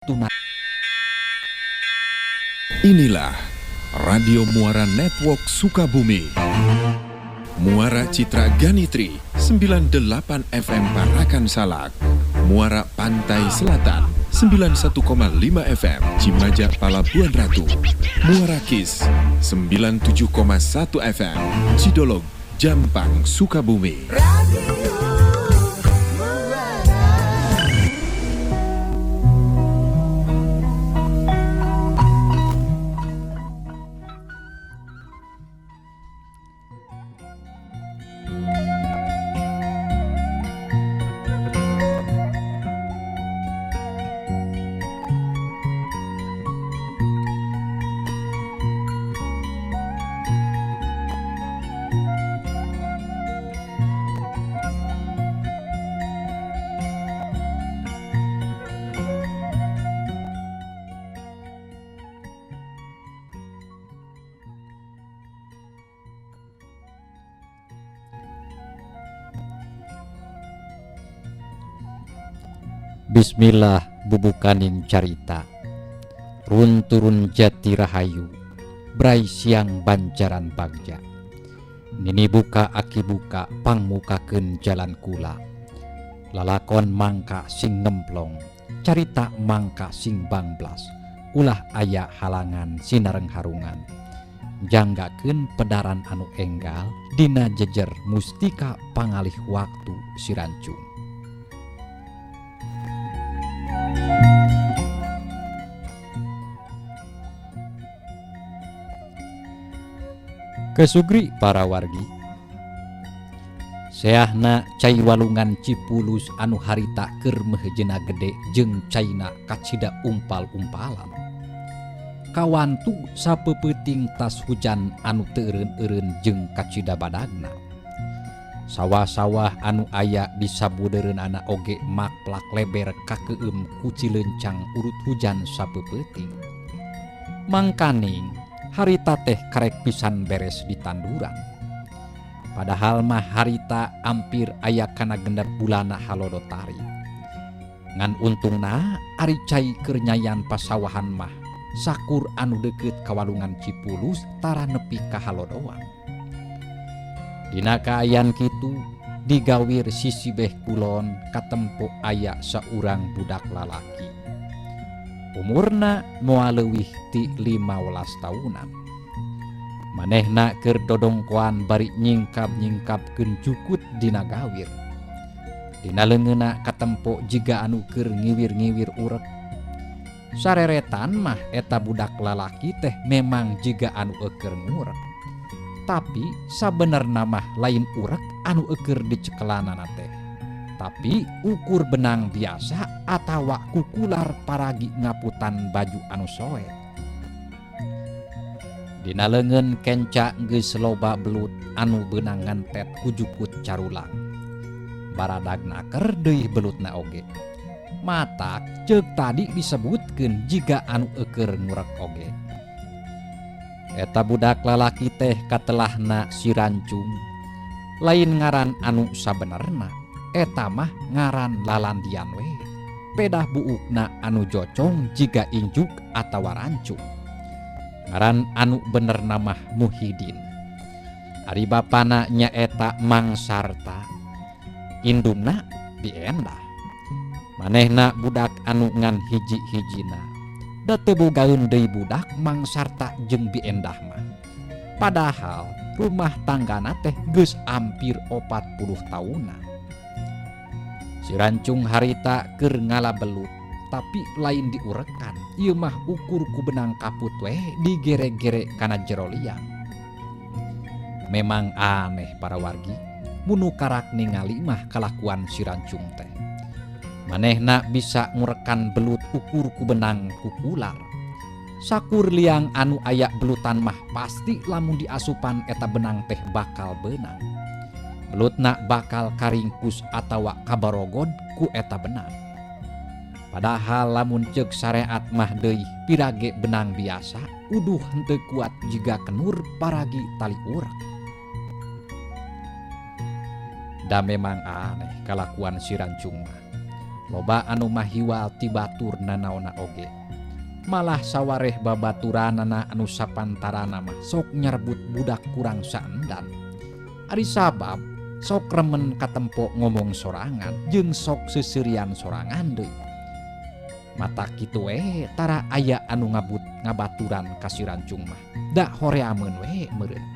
Tuna. Inilah Radio Muara Network Sukabumi. Muara Citra Ganitri 98 FM Parakan Salak. Muara Pantai Selatan 91,5 FM Cimaja Palabuhan Ratu. Muara Kis 97,1 FM Cidolog Jampang Sukabumi. Bismillah bubukaning carita Runturun Jati Rahayu Brai siang banjaran bagja Nini buka aki buka pangmukakeun jalan kula Lalakon mangka sing ngemplong carita mangka sing bangblas ulah aya halangan sinareng harungan janggakeun pedaran anu enggal dina jejer mustika pangalih waktu sirancung. Kesugri para wargi Seahna cai walungan Cipulus anu harita keur mehejena gede jeung caina kacida umpal-umpalan. Kawantu sapeupeting tas hujan anu teu eureun-eureun jeung kacida badagna. Sawah-sawah anu aya di sabudeureunana oge maklak leber kakeum ku cilencang urut hujan sapeupeting. Mangkaning harita teh karek pisan beres di tanduran. Padahal mah harita ampir aya kana genep bulana halodo tarik. Ngan untungna ari cai keur nyayan pasawahan mah sakur anu deukeut ka walungan Cipulus tara nepi ka halodoan. Dina kaayaan kitu digawir sisi beh kulon katempo aya saurang budak lalaki. Umurna moal leuwih ti 15 taunan. Manehna keur dodongkoan bari nyingkap-nyingkapkeun jukut dina gawir. Dina leungeunna katempo jiga anu keur ngiwir-ngiwir urek. Sareretan mah eta budak lalaki teh memang jiga anu eueur ngurek. Tapi sabenerna mah lain urek anu eueur dicekelanana teh. Tapi ukur benang biasa atawa kukular paragi ngaputan baju anu soe. Dina leungeun kenca geus loba belut anu beunang ngantet ku jukut carulang. Baradagna ker deui belutna oge. Matak ceuk tadi disebutkeun jiga anu eueur ngurek oge. Eta budak lalaki teh katelahna si Rancung. Lain ngaran anu sabenerna. Eta mah ngaran lalandian we. Pedah buukna anu jocong jiga injuk atawa rancung. Ngaran anu bener namah Muhidin. Ari bapana nyaeta Mang Sarta. Indungna Biendah. Manehna budak anu ngan hiji-hijina. Da teu bogaeun deui budak Mang Sarta jeung Biendah mah. Padahal rumah tanggana teh geus ampir 40 taunan. Si Rancung harita keur ngala belut, tapi lain diurekan. Ieu mah ukur ku benang kaput weh digere-gere kana jero liang. Memang aneh para wargi, munu karak ningali mah kalakuan si Rancung teh. Manehna bisa ngurekan belut ukur ku benang kukular. Sakur liang anu aya belutan mah pasti lamun diasupan eta benang teh bakal benang. Belutna bakal karingkus atawa kabarogod ku eta benang. Padahal lamun ceuk syariat mah deui pirage benang biasa uduh henteu kuat jiga kenur paragi tali urek. Da memang aneh kalakuan si Rancung mah. Loba anu mahiwal ti batur nanaonna oge. Malah sawareh babaturanana anu sapantarana mah sok nyerbut budak kurang saendan. Ari sabab sok remen katempo ngomong sorangan jeung sok seuseurian sorangan deui. Mata kitu we tara aya anu ngabut ngabaturan ka si Rancung mah. Da horeameun we meureun.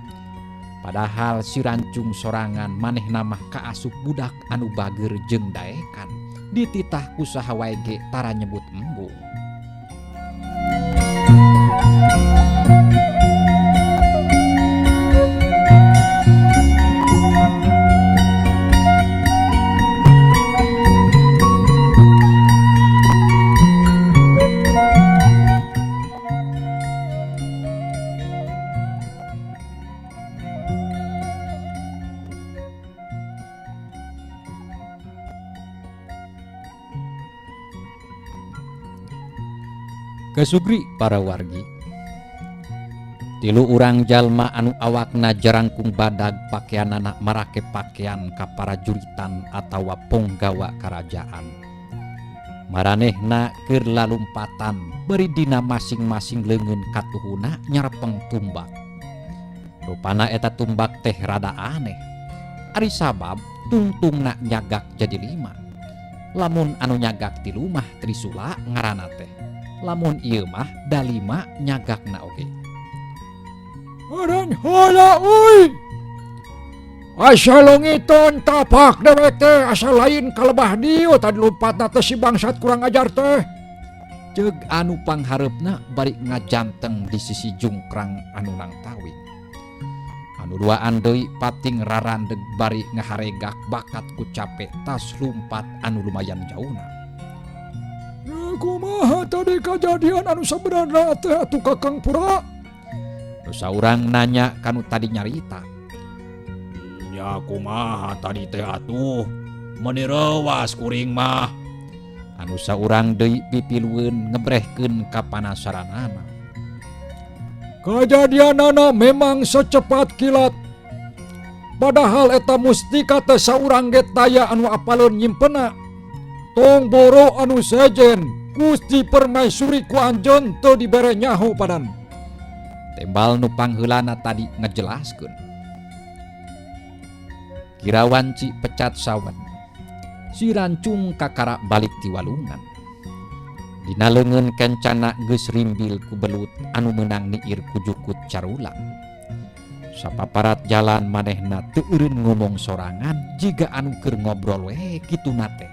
Padahal si Rancung sorangan manehna mah kaasup budak anu bager jeung daekan. Dititah ku saha wae ge tara nyebut embung. Kesugri para wargi. Tilu urang jalma anu awakna jarangkung badag pakaianana marake pakaian ka parajuritan atawa ponggawa karajaan. Maranehna keur lalumpatan bari dina masing-masing leungeun katuhuna nyarepeng tumbak. Rupana eta tumbak teh rada aneh. Ari sabab tungtungna nyagak jadi 5. Lamun anu nyagak 3 mah trisula ngaranna teh. Lamun ieu mah dalima nyagakna oge. Aran heula euy. Asa leungiton tapak dewek teh asa lain kalebah dieu tadi lompatna teh si bangsat kurang ajar teh. Ceug anu panghareupna bari ngajanteng di sisi jungkrang anu nangtawing. Anu duaan deui pating rarandeg bari ngaharegak bakat ku cape tas lumpat anu lumayan jauhna. Kumaha tadi kejadian anu sebenarnya teh atuh Kakang Pura? Nu saurang nanya kanu tadi nyarita. Nya kumaha tadi teh atuh? Meuni reuas kuring mah. Anu saurang deui pipilueun ngebrehkeun kapanasaranana. Kejadianana memang secepat kilat. Padahal eta mustika teh saurang ge taya anu apaleun nyimpena. Tong boro anu sejen Gusti Permaisuri ku anjeun teu dibere nyaho padan. Tembal nu pangheulana tadi ngejelaskeun. Kira wanci pecat sawen. Si Rancung kakara balik ti walungan. Dina leungeun kencana geus rimbil ku belut anu meunang niir ku jukut carulang. Sapaparat jalan manehna teu eureun ngomong sorangan jiga anu keur ngobrol we kituna teh.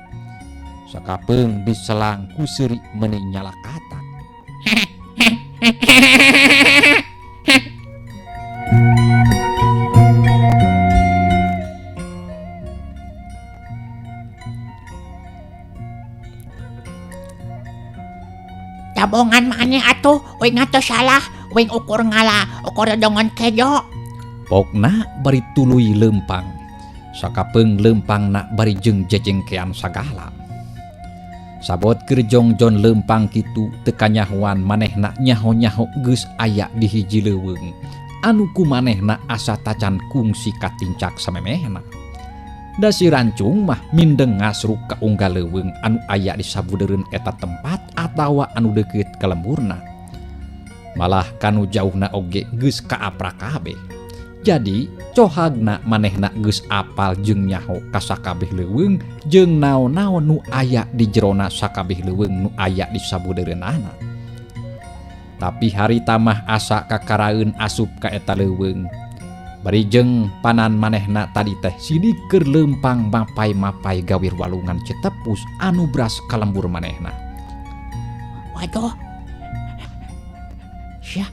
Sakapeung diselang ku seuri meuni nyalakatan. Tabongan maneh atuh, uing atuh salah, uing ukur ngala, ukur dongon kejo. Pokna bari tuluy leumpang. Sakapeung leumpangna bari jeung jejengkean sagala. Sabot keur jongjon leumpang kitu teu kanyahoan manehna nyaho-nyaho geus aya di hiji leuweung. Anu ku manehna asa tacan kungsi katincak samemehna. Da si Rancung mah mindeng ngasruk ka unggal leuweung anu aya di sabudeureun eta tempat atawa anu deukeut ka lemburna. Malah kanu jauhna oge geus kaaprak kabeh. Jadi cohagna manehna geus apal jeung nyaho ka sakabeh leuweung jeung naon-naon nu aya di jerona sakabeh leuweung nu aya di sabudeureunana. Tapi harita mah asa kakaraeun asup ka eta leuweung. Bari jeung panan manehna tadi teh sidik keur leumpang mapai-mapai gawir walungan Citepus anu bras kalembur manehna. Waduh. Sia,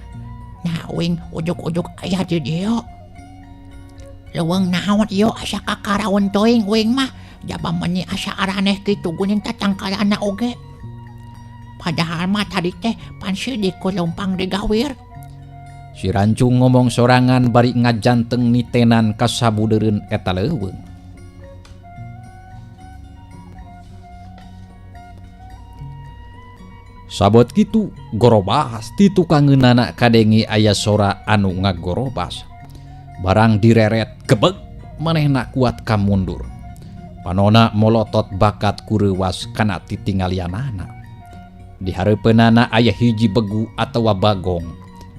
nah uing ujug-ujug aya di dieu. Leuweung naon ieu asa kakaraeun teuing uing mah, jaba meuni asa araneh kitu geuning tatangkalana oge. Padahal mah tadi teh pan sidik ku leumpang digawir. Si Rancung ngomong sorangan bari ngajanteng nitenan ka sabudeureun eta leuweung. Sabot kitu gorobas ti tukangeunana kadenge aya sora anu ngagorobas. Barang direret gebeg manehna kuat ka mundur. Panona molotot bakat ku reuwas kana titinggalianana. Di hareupeunana aya hiji begu atawa bagong.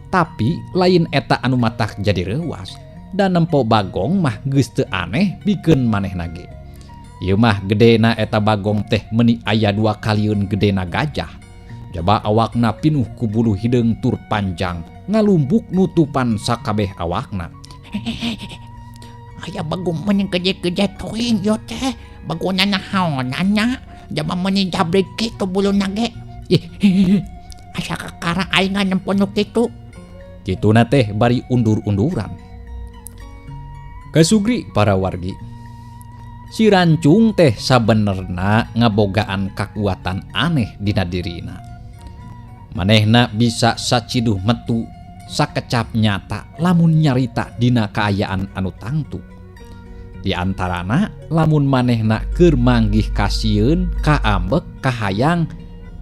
Tapi lain eta anu matak jadi reuwas. Dan nempo bagong mah geus teu aneh bikeun manehna ge. Ieu mah gedena eta bagong teh meuni aya dua kalieun gedena gajah. Jaba awakna pinuh ku bulu hideung tur panjang, ngalumbuk nutupan sakabeh awakna. Aya bagong meni gede-gede teuing ieu teh. Bagona nahaonan nya? Jaba meni jabrik kitu buluna ge. Ih, asa kakara aing nempo nu kitu. Kituna teh bari undur-unduran. Kasugri para wargi. Si Rancung teh sabenerna ngabogaan kakuatan aneh dina dirina. Manehna bisa saciduh metu sakecap nyata lamun nyarita dina kaayaan anu tangtu. Di antarana lamun manehna keur manggih kasieun, kaambek, kahayang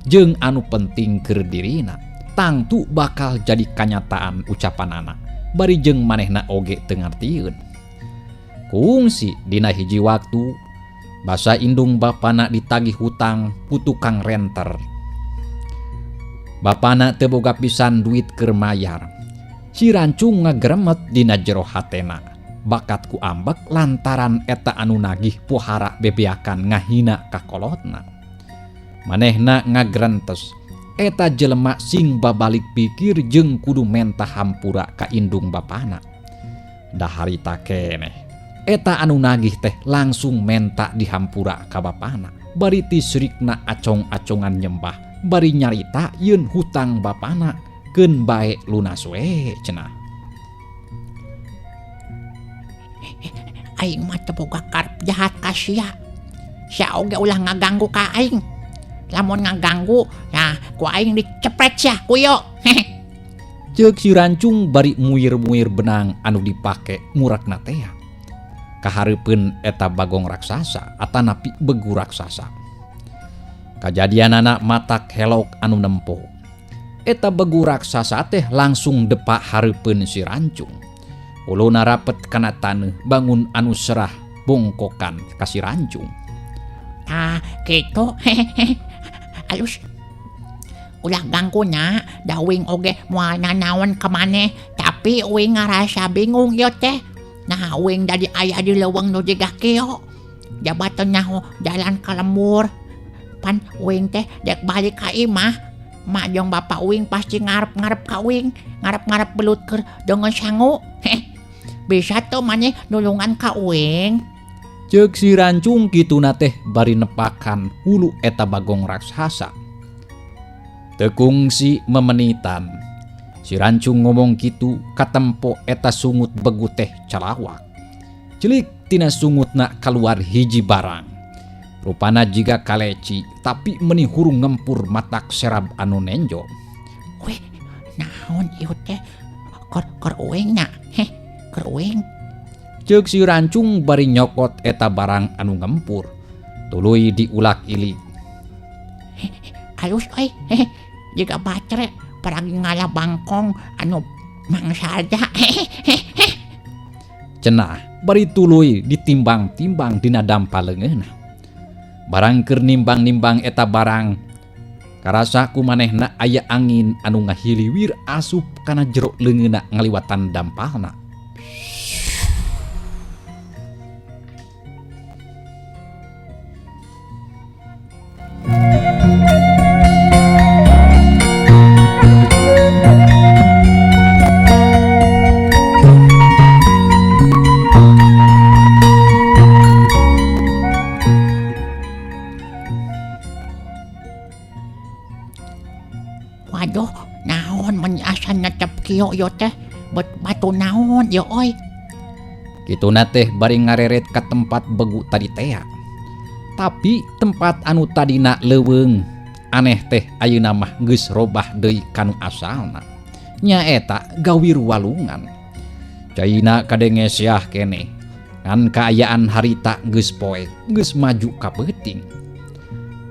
jeung anu penting keur dirina, tangtu bakal jadi kanyataan ucapanana. Bari jeung manehna oge teu ngartieun. Kungsi dina hiji waktu basa indung bapana ditagih hutang ku tukang renter. Bapana teu boga pisan duit keur mayar. Si Rancung ngageremet dina jero hatena. Bakat ku ambek lantaran eta anu nagih pohara bebeakan ngahina ka kolotna. Manehna ngagrentes eta jelema sing babalik pikir jeung kudu menta hampura ka indung bapana. Daharita keneh. Eta anu nagih teh langsung menta dihampura ka bapana. Bari tisrikna acong-acongan nyembah, bari nyarita yeun hutang bapana keun bae lunas we cenah. Aing mah teu boga karep jahat ka sia. Sia oge ulah ngaganggu ka aing. Lamun ngaganggu, nah ku aing dicepret sia ku ieu. Ceuk si Rancung bari muir-muir benang anu dipake murakna teh. Kahareupeun eta bagong raksasa atanapi begu raksasa. Kajadianana matak helok anu nempo. Eta begu raksasa teh langsung depak hareupeun si Rancung. Uluna rapet kana taneuh bangun anu serah bongkokan ka si Rancung. Tah kitu. Alus. Ulah ganggu nya, da uing oge moal nanaon ka maneh, tapi uing ngarasa bingung ieu teh. Nah, uing dari aya di leuweung nu jiga kieu. Jabatan nyaho jalan ka lembur. Pan uing teh dek balik ka imah. Mak jeung bapak uing pasti ngarep-ngarep ka uing, ngarep-ngarep belut keur deungeun sangu. Heh. Bisa tuh maneh nulungan ka uing. Ceuk si Rancung kituna teh bari nepakan hulu eta bagong raksasa. Teu kungsi memenitan. Si Rancung ngomong kitu katempo eta sungut begu teh calawak. Celik tina sungutna kaluar hiji barang. Rupana jiga kaleci tapi meni hurung ngempur matak serab anu nenjo. Weh, naon ieu teh? Kor uing nya. Heh, kor uing. Ceuk si Rancung bari nyokot eta barang anu ngempur. Tuluy diulak-ilik. Heh, alus euy. Heh, jiga batre paragi ngala bangkong anu mangsaja. Cenah bari tuluy ditimbang-timbang dina dampa leungeunna. Barang keur nimbang-nimbang eta barang karasa ku manehna aya angin anu ngahiliwir asup kana jero leungeunna ngaliwatan dampalna. Waduh, naon meni asa netep kieu ieu teh? Bet batu naon ieu euy? Kituna teh bari ngareret ka tempat begu tadi tea. Tapi tempat anu tadina leuweung aneh teh ayeuna mah geus robah deui kanu asalna. Nyaeta gawir walungan. Caina kadenge siah keneh. Ngan kaayaan harita geus poek, geus maju ka peuting.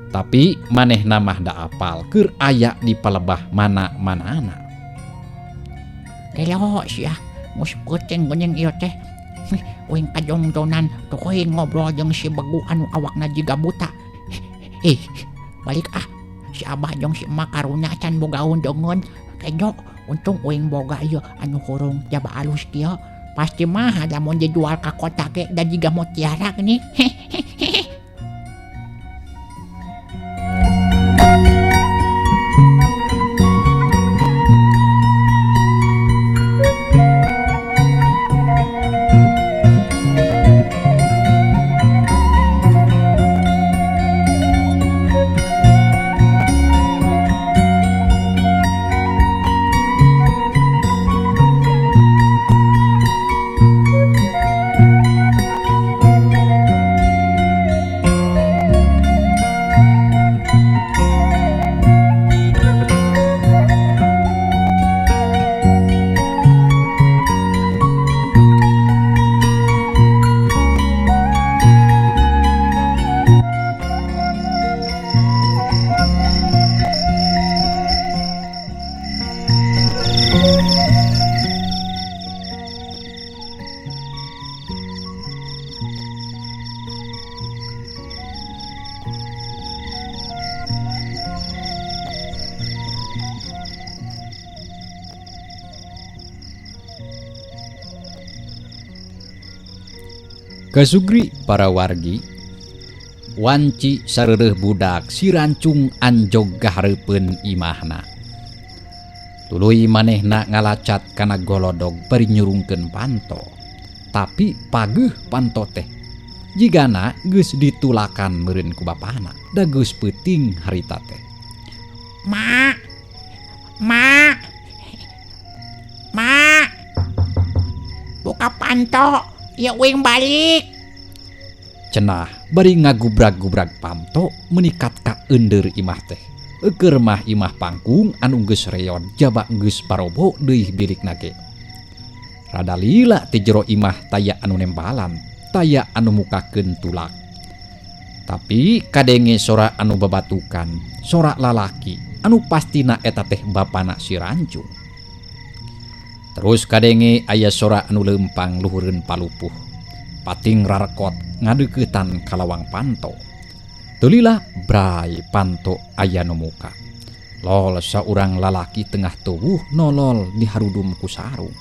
Tapi manehna mah da apal keur aya di palebah mana-manana. Gelo sia, geus peuting geuning ieu teh. Uing kajongjonan teuing ngobrol jeung si begu anu awakna jiga buta. Ih, balik ah. Si abah jeung si emak karunya can boga undeungeun. Kejo, untung uing boga ieu anu hurung jaba alus kieu. Pasti mah lamun dijual ka kota ge da jiga mutiara geuning. Kasugri para wargi, wanci sareureun budak si Rancung anjog kahareupeun imahna. Tuluy manehna ngalacat kana golodog bari nyurungkeun panto. Tapi pageuh panto teh jigana geus ditulakan meureun ku bapana. Da geus peuting harita teh. Ma. Ma. Ma. Buka panto. Ya uing balik. Cenah bari ngagubrag-gubrag panto menikat ka eundeur imah teh. Eukeun mah imah pangkung anu geus reod jaba geus parobo deui bilikna ge. Rada lila ti jero imah taya anu nembalan, taya anu mukakeun tulak. Tapi kadenge sora anu babatukan, sora lalaki anu pastina eta teh bapana si Rancung. Terus kadenge aya sora anu leumpang luhureun palupuh. Pating rarekot ngadeuketan ka lawang panto. Teu lila bray panto aya nu muka. Lol saurang lalaki tengah tuwuh nolol diharudum ku sarung.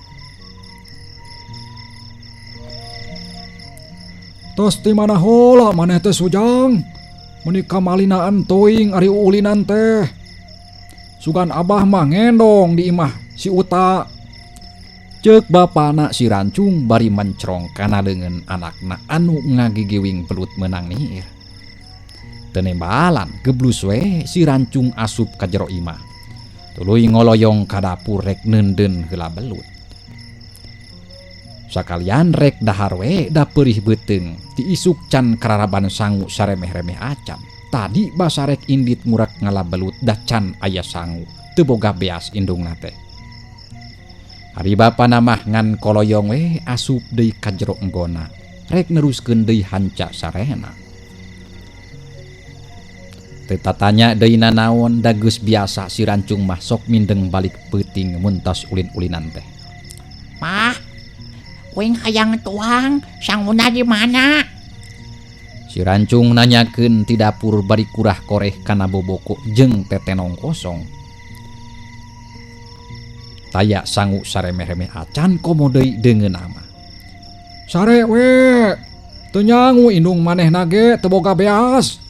Tos ti mana heula maneh teh Sujang? Meuni kamalinaan teuing ari uulinan teh. Sugan abah mah ngendong di imah si Uta. Ceuk bapana si Rancung bari mencrong kana leungeun anakna anu ngagigiwing belut meunang niir. Teu nembalan geblus we si Rancung asup ka jero imah. Tuluy ngoloyong ka dapur rek neundeun heula belut. Sakalian rek dahar we da peurih beuteung diisuk can kararaban sangu saremeh-remeh acan. Tadi basarek indit ngurak ngala belut da can aya sangu teu boga beas indungna teh. Ari bapana mah ngan koloyong we asup deui ka jero enggona rek neruskeun deui hanca sarehna. Teu tatanya deui nanaon da geus biasa si Rancung mah sok mindeng balik peuting mun tos ulin-ulinan teh. Mah, uing hayang tuang, sanguna di mana? Si Rancung nanyakeun ti dapur bari kurah koreh kana boboko jeung tetenong kosong. Taya sangu saremeh-remeh acan komo deui deungeun ama. Sare we, teu nyangu indung manehna ge teu boga beas.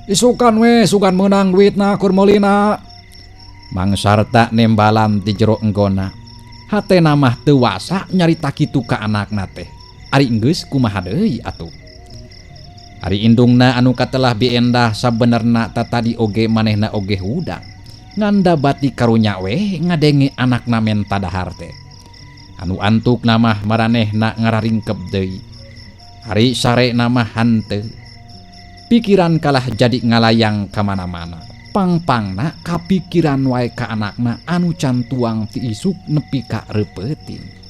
Isukan we sugan meunang duitna kur meulina. Mangsarta nembalan ti jero enggona. Hatena mah teu wasa nyarita kitu ka anakna teh. Ari enggeus kumaha deui atuh. Ari indungna anu katelah biendah sabenerna tatadi oge manehna oge hudang. Nganda bati karunya we ngadenge anakna menta dahar teh. Anu antuk mah maranehna ngararingkep deui. Ari sarena mah hanteu. Pikiran kalah jadi ngalayang ka mana-mana. Pangpangna kapikiran wae ka anakna anu can tuang ti isuk nepi ka reupeuting.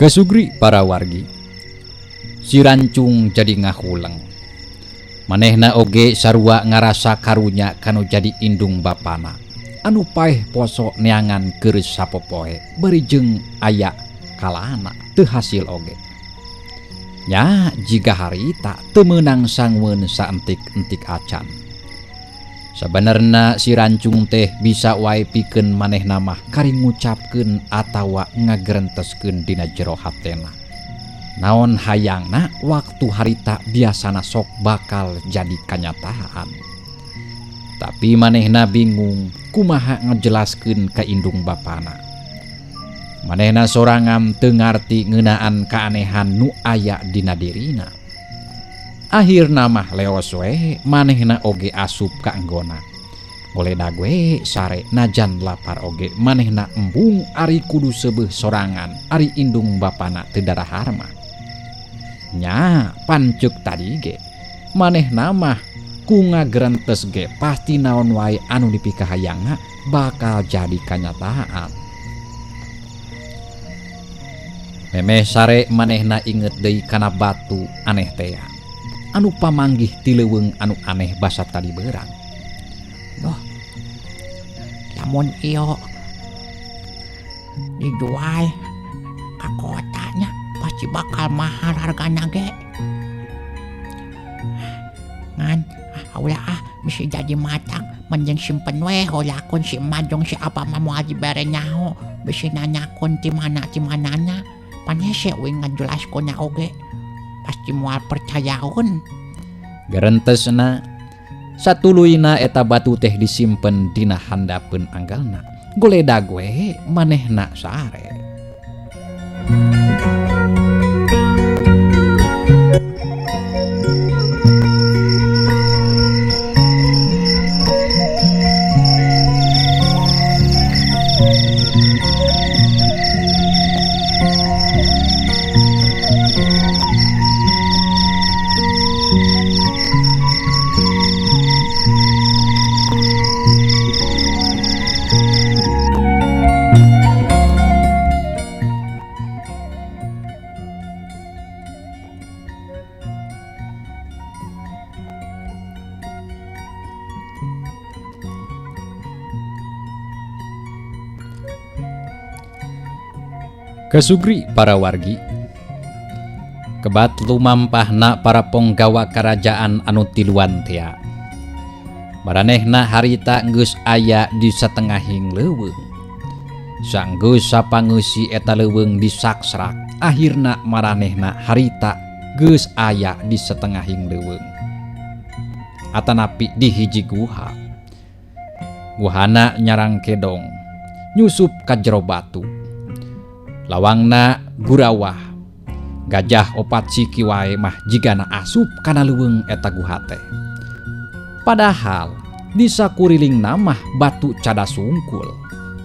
Kesugri para wargi si Rancung jadi ngahuleng. Manehna oge sarua ngarasa karunya kanu jadi indung bapana anu paeh poso neangan keur sapopoe bari jeung aya kalana teu hasil oge. Nya jiga harita teu meunang sangweun saentik-entik acan. Sabenerna si Rancung teh bisa wae pikeun manehna mah kari ngucapkeun atawa ngagerenteskeun dina jero hatena. Naon hayangna waktu harita biasana sok bakal jadi kanyataan. Tapi manehna bingung kumaha ngejelaskeun ka indung bapana. Manehna sorangan teu ngarti ngeunaan kaanehan nu aya dina dirina. Akhirna mah leos we manehna oge asup ka anggona. Goledag we sare najan lapar oge manehna embung ari kudu seubeuh sorangan ari indung bapana teu darahar mah. Nya panceuk tadi ge manehna mah ku ngagerentes ge pasti naon wae anu dipikahayangna bakal jadi kanyataan. Memeh sare manehna inget deui kana batu aneh tea anu pamanggih ti leuweung anu aneh basa tadi beurang. Duh, lamun ieu dijual ka kotanya pasti bakal mahal hargana ge. Ngan ulah ah bisa jadi matang mending simpen we holakun si emak jeung si apa mah moal dibere nyaho bisi nanyakeun ti mana ti manana pan hese we ngajelaskeunna oge pasti moal percayaun. Gerentesna satuluyna eta batu teh disimpen dina handapeun anggalna. Goledag we manehna sare. Kesugri para wargi kebat lumampahna para ponggawa kerajaan anu tiluan tea. Maranehna harita geus aya di satengahing leuweung. Sanggeus sapangeusi eta leuweung disaksrak, akhirna maranehna harita geus aya di setengahing leuweung. Atanapi di hiji guha. Guhana nyarang kedong, nyusup ka jero batu. Lawangna gurawah, gajah opat siki wae mah jigana asup kana leuweung eta guha teh. Padahal di sakuriling mah batu cada sungkul,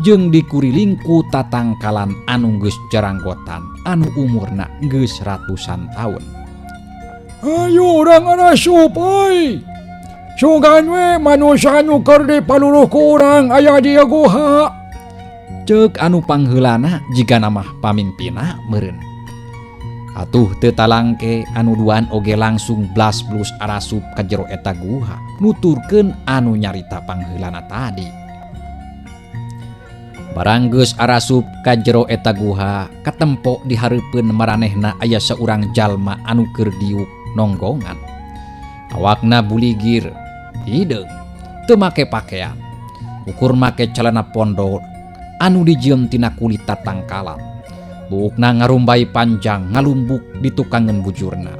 jeung dikuriling ku tatangkalan anu geus jaranggotan anu umurna geus ratusan taun. Ayo urang arasup euy. Sugan we manusia anu keur dipaluruh ku urang aya di guha. Ceuk anu pangheulana jigana mah pamimpina meureun. Atuh teu talangke anu duaan oge langsung blas-blus arasup ka jero eta guha nuturkeun anu nyarita pangheulana tadi. Barang geus arasup ka jero eta guha katempo di hareupeun maranehna aya saurang jalma anu keur diuk nonggongan. Awakna buligir, hideung, teu make pakean, ukur make celana pondok anu dijieun tina kulit tatangkalan. Buukna ngarumbai panjang ngalumbuk di tukangeun bujurna.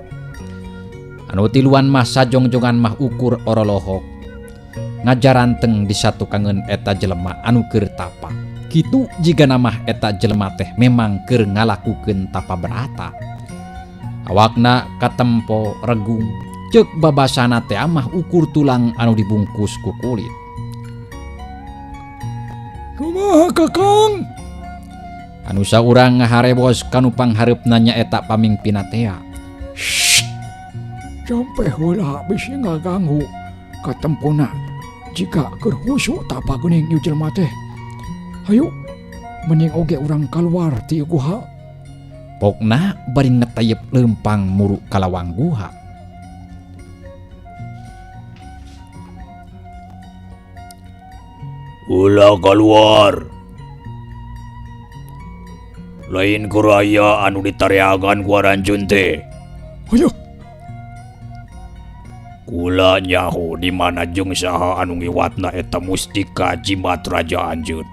Anu tiluan mah sajongjongan mah ukur orolohok ngajaranteng di satukangeun eta jelema anu keur tapa. Kitu jigana mah eta jelema teh memang keur ngalakukeun tapa berata. Awakna katempo regung, ceuk babasana teh mah ukur tulang anu dibungkus ku kulit. Kumaha Kakang? Anu saurang ngaharebos kanu panghareupna nyaeta pamingpinna tea. Shh. Jampe heula bisi ngaganggu katempona jika keur husu tapa geuning ieu jelema teh. Hayu mending oge urang kaluar ti guha. Pokna bari ngetayep lempang muru ka lawang guha. Ulah keluar. Lain kuraya anu ditareagan ku aranjeun teh. Hayo. Kula nyaho di mana jeung saha anu ngiwatna eta mustika jimat raja anjeun.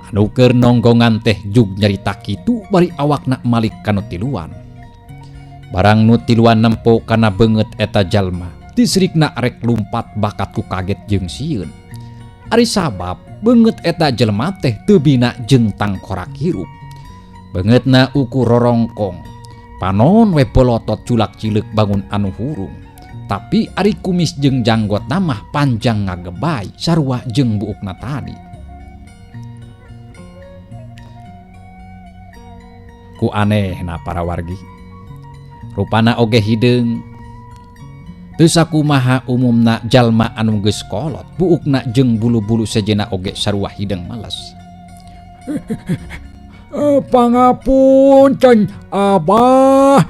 Anu keur nonggongan teh jug nyarita kitu bari awakna malik kanu tiluan. Barang nu tiluan nempo kana beungeut eta jalma. Disrikna rek lumpat bakat ku kaget jeung sieun. Ari sabab beungeut eta jelema teh teu bina jeung tangkorak hirup. Beungeutna ukur rorongkong. Panon we bolotot culak cileuk bangun anu hurung. Tapi ari kumis jeung janggotna mah panjang ngagebay sarua jeung buukna tadi. Ku anehna para wargi. Rupana oge hideung. Teu sakumaha umumna jalma anu geus kolot, buukna jeung bulu-bulu sejenna oge sarua hideung males. Pangapunten abah,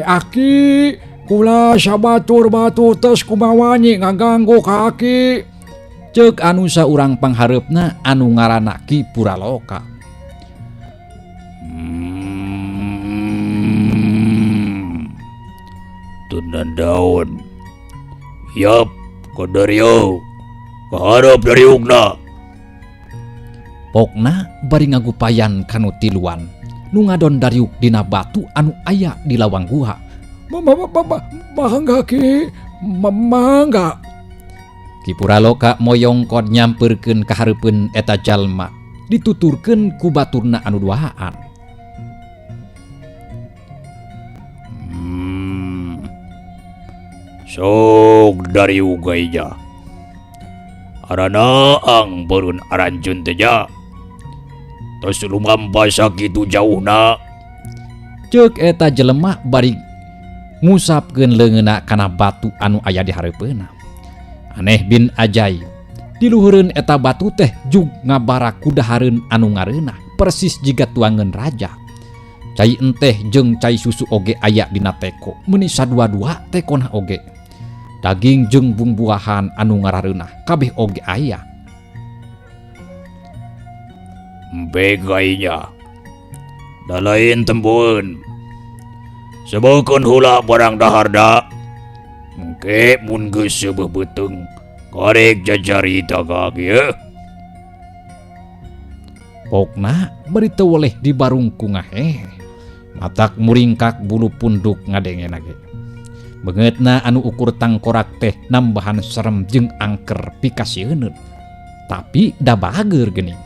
aki, kula sabatur-batur tes kumawani ngaganggu ka aki. Ceuk anu saurang panghareupna anu ngaranna Ki Puraloka. Tunan daun. Yap, kodario. Kaharep dari ugna. Pokna bari ngagupayan kanu tiluan. Nu ngadon dariuk dina batu anu aya di lawang guha. Mangga ki, mangga. Ki Puraloka moyongkot nyamperkeun ka hareupeun eta jalma, dituturkeun ku baturna anu duaan. Sok dari ugaija. Arana ang berun aranjeun teh ja. Tos lumampa sakitu jauhna. Ceuk eta jelema bari ngusapkeun leungeunna kana batu anu aya di hareupeunna. Aneh bin ajaib. Diluhureun eta batu teh jug ngabarak kudahareun anu ngareunah, persis jiga tuangeun raja. Cai enteh jeung cai susu oge aya dina teko, meuni sadua-dua tekona oge. Daging jeung bumbuahan anu ngarareunah kabeh oge aya. Begainya. Da lain tempueun. Sebeukeun heula barang daharda. Engke mun geus seubeuh beuteung, karek jajarita ka kieu. Pokna bari teu weleh di barung ku ngahehe. Matak muringkak bulu punduk ngadengena ge. Beungeutna anu ukur tangkorak teh nambahan serem jeung angker pikasieun. Tapi da bager geuning.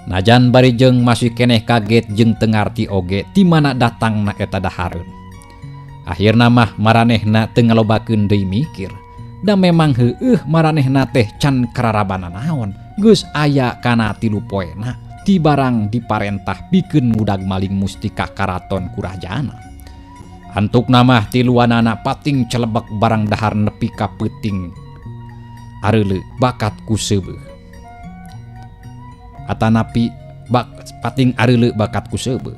Najan bari jeung masih keneh kaget jeung teu ngarti oge ti mana datangna eta dahareun. Akhirna mah maranehna teu ngalobakeun deui mikir. Da memang heueuh maranehna teh can kararabana naon, geus aya kana 3 poena ti barang diparentah pikeun ngudag maling mustika karaton kurajana. Antukna mah tiluanana pating celebek barang dahar nepi ka peuting areuleu bakat ku seubeuh. Atanapi pating areuleu bakat ku seubeuh.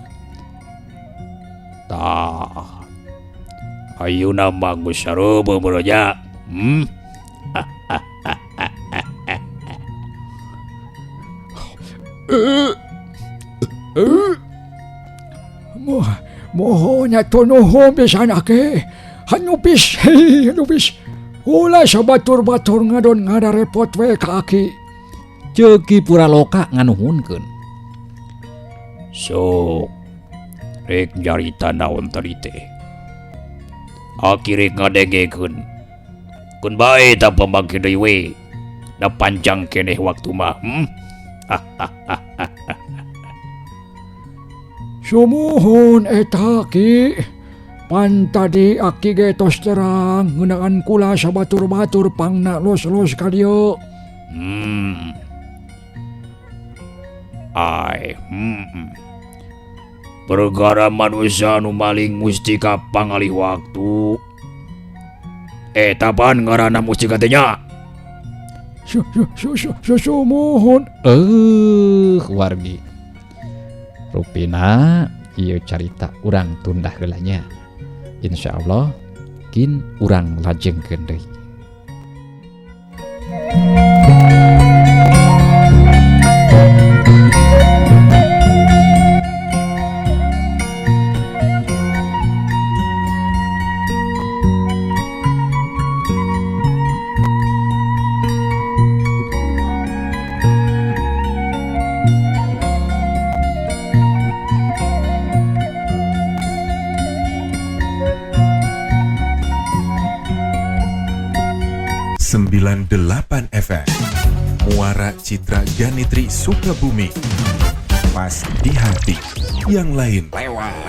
Tah. Ayeuna mah geus sareubeung boroja. Mohon atuh nuhun pisan ake. Hanupis, hei, hanupis. Ulah sabatur-batur ngadon ngadarepot we ka aki. Ceuk Ki Puraloka nganuhunkeun. Sok rek nyarita naon tadi teh. Aki rek ngadengekeun. Keun bae ta pamangkin deui we. Da panjang keneh waktu mah. Sumuhun eta ki. Pan tadi aki ge tos terang ngeunaan kula sabatur-batur pangna los-los ka dieu. Ai, Perkara manusia nu maling mustika pangalih waktu. Eta pan ngaranna mustika teh nya. Sumuhun. Wargi rupina ieu carita urang tunda heula nya. Insyaallah kin urang lajengkeun deui. 98 FM Muara Citra Ganitri Sukabumi. Pas di hati, yang lain lewat.